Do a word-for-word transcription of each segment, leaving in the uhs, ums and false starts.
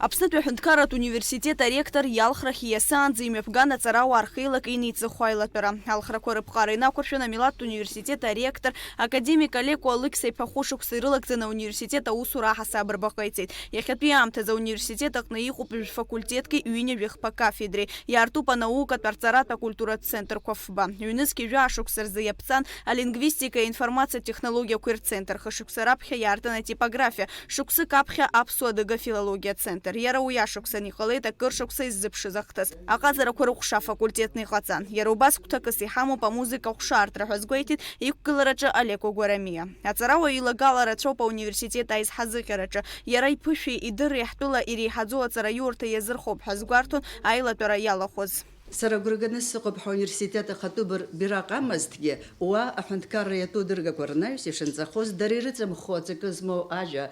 Аԥснытәи аҳәынҭқарратә университет аректор иалхрахь ииасаанӡа имҩаԥган аҵарауаа рхеилак инеиҵыху аилатәара. Алхрақәа рыԥҟара инақәыршәаны амилаҭтә университет аректор академик Алеко Алықьса-иԥа хәышықәса ирылагӡаны ауниверситет аусура аҳасаб рба ҟаиҵеит. Иахьатәи аамҭазы ауниверситет аҟны иҟоуп ҩажәа факультетки ҩынҩажәи хԥа кафедреи. Иаартуп анаукатә, арҵаратә, акультуратә центрқәа фба. Ҩнызқь ҩажәа ашықәса рзы иаԥҵан алингвистикеи аинформациатә технологиақәеи рцентр, хышықәса раԥхьа иаартын атипографиа, шықәсык аԥхьа аԥсуа-адыга филологиа центр. Иара уи ашықәсан иҟалеит акыр шықәса иззыԥшыз ахҭыс. Аҟазарақәа рыҟәша афакультетны иҟаҵан. Иара убас гәҭакыс иҳамоуп амузыка ҟәша аартра ҳәа азгәеиҭеит иқәгылараҿы Алеко Гәарамиа. Аҵарауаҩ илагала рацәоуп ауниверситет аизҳазыҟьараҿы. Иара иԥышәеи идырреи ҳтәыла иреиҳаӡоу аҵараиурҭа иазырхоуп ҳәа азгәарҭон аилатәара иалахәыз. Сара агәра ганы сыҟоуп ҳауниверситет ахатәы быр-, бираҟ амазҭгьы, уа аҳәынҭқарра иатәу адыргақәа рнаҩс ишынҵахоз, дара ирыҵамхо аҵакы змоу ажәа,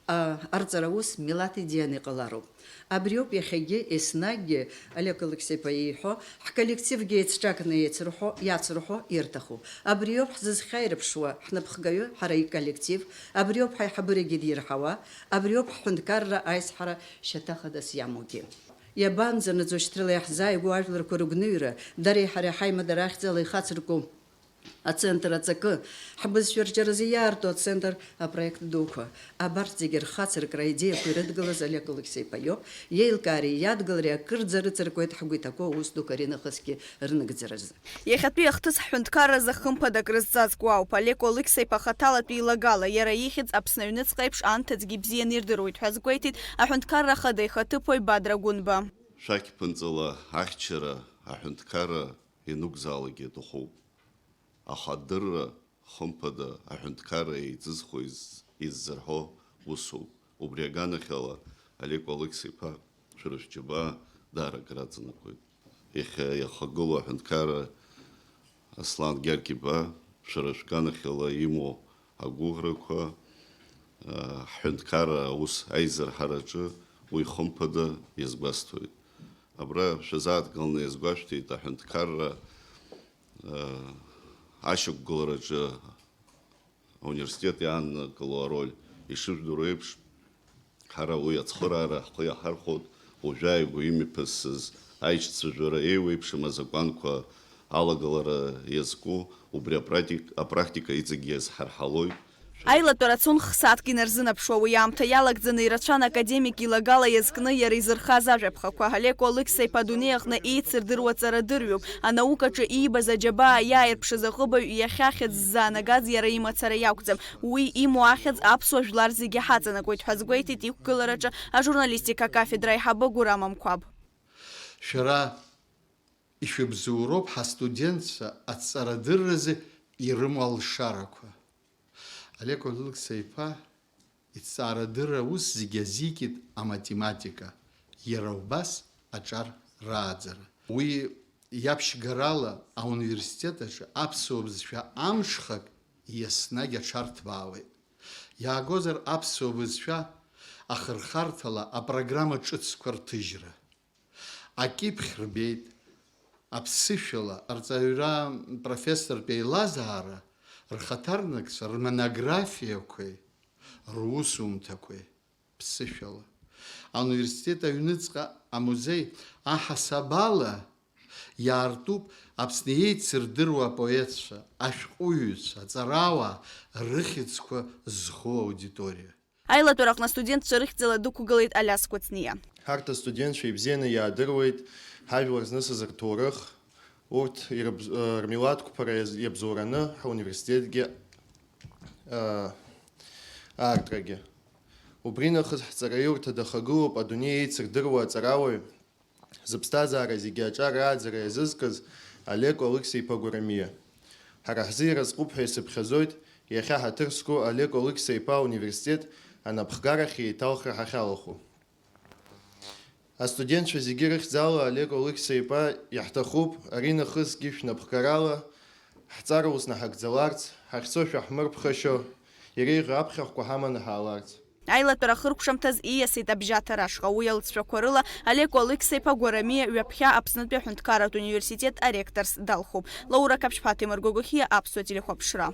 а, арҵара ус милаҭ идианы иҟалароуп. Абриоуп иахьагьы, еснагьгьы, Олег Алықьса-иԥа ииҳәо, ҳколлективгьы еицҿакны еицырҳәо, иацырҳәо ирҭаху. Абриоуп ҳзызхьаирԥшуа ҳнапхгаҩы, ҳара иколлектив, абриоуп ҳаиҳабырагьы дирҳауа, абриоуп ҳҳәынҭқарра аизҳара шьаҭа хадас иамоугьы. Иабанӡанаӡо шьҭрала иаҳзааигәоу ажәларқәа рыгәныҩра, дареи ҳареи ҳаимадара ахьӡала ихацырку ацентр аҵакы, ҳбызшәа рҿиаразы иаарту ацентр апроект дуқәа, абарҭ зегьы рхацыркра аидеиақәа ирыдгылаз Олег Алықьса-иԥа иоуп, иеилкаареи иадгылареи акырӡа рыцыркуеит ҳгәы иҭақәоу аус дуқәа аринахысгьы рнагӡаразы. Иахьатәи ахҭыс ҳҳәынҭқарразы хымԥада крызҵазкуа ауп. Алеко Алықьса-иԥа хаҭалатәи илагала, иара ихьӡ Аԥсны аҩныҵҟа еиԥш анҭыҵгьы ибзианы ирдыруеит ҳәа азгәеиҭеит аҳәынҭқарра ахада ихаҭыԥуаҩ Бадра Гәынба. Шәақь ԥынҵала ахьчара, аҳәынҭқарра ианықәзаалакгьы аҭахуп. Аха адырра, хымԥада, аҳәынҭқарра еиҵызхуа из-, иззырҳәо усуп. Убри аганахьала, Алеко Алықьса-иԥа, шәара шәџьабаа даара акраҵанакуеит. Иахьа иахагылоу аҳәынҭқарра Аслан Гьаргь-иԥа, шәара шәганахьала имоу агәыӷрақәа, а, ҳҳәынҭқарра аус аизырҳараҿы уи хымԥада иазгәасҭоит. Абра шәазааҭгыланы иазгәашәҭеит аҳәынҭқарра, а, ашьақәгылараҿы ауниверситет иааннакыло ароль. Ишыжәдыруа еиԥш, ҳара уи ацхыраара ҳхы иаҳархәоит, уажәааигәа имҩаԥысыз аишьцәажәара еиуеиԥшым азакәанқәа алагалара иазку, убри апратик-, апрактика иҵегьгьы иазҳарҳалоит. Аилатәара цон х-сааҭк инарзынаԥшуа, уи аамҭа иалагӡаны ирацәан академик илагала иазкны иара изырхаз ажәаԥхақәа. Алеко Алықьса-иԥа адунеи аҟны еицырдыруа ҵарадырҩуп, анаукаҿы иибаз аџьабаа иааирԥшыз аҟыбаҩ иахьа хьӡ ззаанагаз иара имацара иакәӡам. Уи имоу ахьӡ аԥсуа жәлар зегьы ҳаҵанакуеит ҳәа азгәеиҭеит иқәгылараҿы ажурналистика акафедра аиҳабы Гурам Амқәаб. Шәара ишәыбзоуроуп ҳастудентцәа аҵарадырразы ирымоу алшарақәа. Олег Алықьса-иԥа иҭҵаарадырра аус зегьы азикит аматематика, иара убас аҿар рааӡара. Уи иаԥшьгарала ауниверситет аҿы аԥсуа бызшәа амҽхак иаснагь аҽарҭбаауеит. Иаагозар, аԥсуа бызшәа ахырхарҭала апрограмма ҿыцқәа рҭыжьра. Акьыԥхь рбеит, аԥсышәала арҵаҩра профессортә еилазаара, рхаҭарнакцәа, рмонографиақәеи русумҭақәеи ԥсышәала. Ауниверситет аҩныҵҟа амузеи аҳасабала иаартуп Аԥсны еицырдыруа апоетцәа, ашәҟәыҩҩцәа, аҵарауаа рыхьӡқәа зху аудиториа. Аилатәараҟны астудентцәа рыхьӡала дықәгылеит Алиас Кәыҵниа. Ҳарҭ астудентцәа ибзианы иаадыруеит ҳажәлар знысыз рҭоурых, урҭ ирыбз-, ы, рмилаҭ қәԥара иаз-, иабзоураны ҳуниверситетгьы, ы, аартрагьы. Убри нахыс ҳҵараиурҭа дахагылоуп адунеи еицырдыруа аҵарауаҩ, зыԥсҭазаара зегьы аҿар рааӡара иазызкыз Алеко Алықьса-иԥа Гәарамиа. Ҳара ҳзы иразҟуп ҳәа исыԥхьаӡоит иахьа ҳаҭыр зқәу Алеко Алықьса-иԥа ауниверситет анапхгарахь еиҭалхра ҳахьалахәу. Астудентцәа зегьы рыхьӡала Алеко Алықьса-иԥа иаҳҭахуп, ари нахысгьы шәнапхгарала ҳҵара ус наҳагӡаларц, ҳахьцо шәаҳмырԥхашьо, иреиӷьу аԥхьахәқәа ҳаманы ҳааларц. Аилатәара ахыркәшамҭаз ииасит абжьаҭара ашҟа, уи алҵшәақәа рыла Алеко Алықьса-иԥа Гәарамиа ҩаԥхьа Аԥснытәи аҳәынҭқарратә университет аректорс далхуп. Лаура Қаԥшьԥа, Ҭемыр Гогохиа, Аԥсуа телехәаԥшра.